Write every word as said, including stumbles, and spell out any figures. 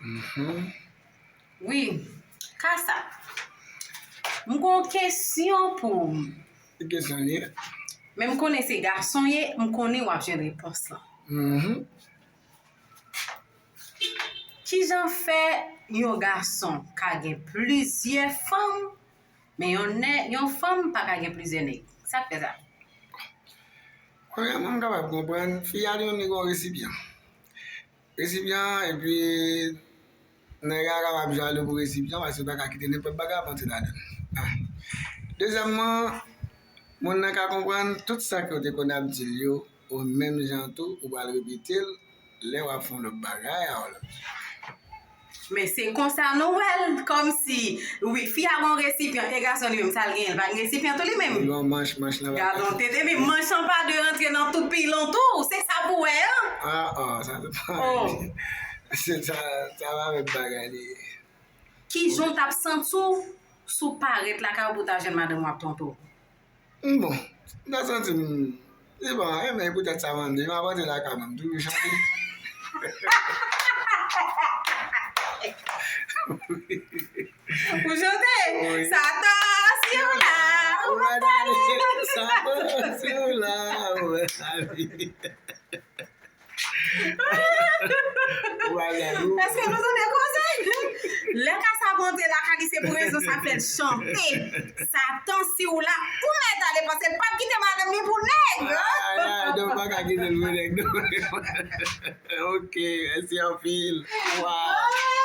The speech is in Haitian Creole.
Mhm. Wi, Kasa. M gon kesyon pou ou. Ki kesyon li ye? Men m konnen se gason ye, m konnen w ap jwenn repons lan. Mhm. Kijan fè yon gason ka gen plizyè fanm, men yon nè, yon fanm pa ka gen plizyè nèg? Sa k fè sa? Premyèman, m kapab konprann, fi a li menm li gen yon resipyan. Resipyan, epi nèg la kapab jwe ale pou resipyan, paske li pa ka kite nenpòt bagay ap antre ladan l. Ah. Dezyèmman, moun nan ka konprann tout sa ke w te konn ap di l yo, ou menm jan tou, ou pral repete l lè w ap fè yon lòt bagay a yon lòt. Men se konsa nou wè l, kòmsi, wi, fi a gon resipyan, e gason li menm, sa l genyen, l pa gen resipyan tou li menm. Li gon manch, manch nan pa. Gadon tete, men manch lan pa dwe rantre nan tout pilon tou, se sa pou wè an. Ah, ah, sa se pa. Oh. Se sa, sa pa menm bagay li ye. Kijan w t ap santi w si w parèt lakay ou pou w ta jwenn madanm ou ap twonpe w? Bon, m ta santi m, se pa anyen, men poutèt sa m ap di, m ap antre lakay mwen, m toujou chante. Ou chante? Wi. Satan, si w la, ou mèt ale. Satan, si w la, ou mèt ale. Ou pa gade, ou. Èske nou tande koze? Lè Kasa ap antre lakay li, se pou rezon sa fè l chante. Satan, si w la, ou mèt ale, paske l p ap kite madanm li pou nèg. Ay, ay, donk pa ka kite l pou nèg, non. Ok, mèsi anpil. Wow. Ay.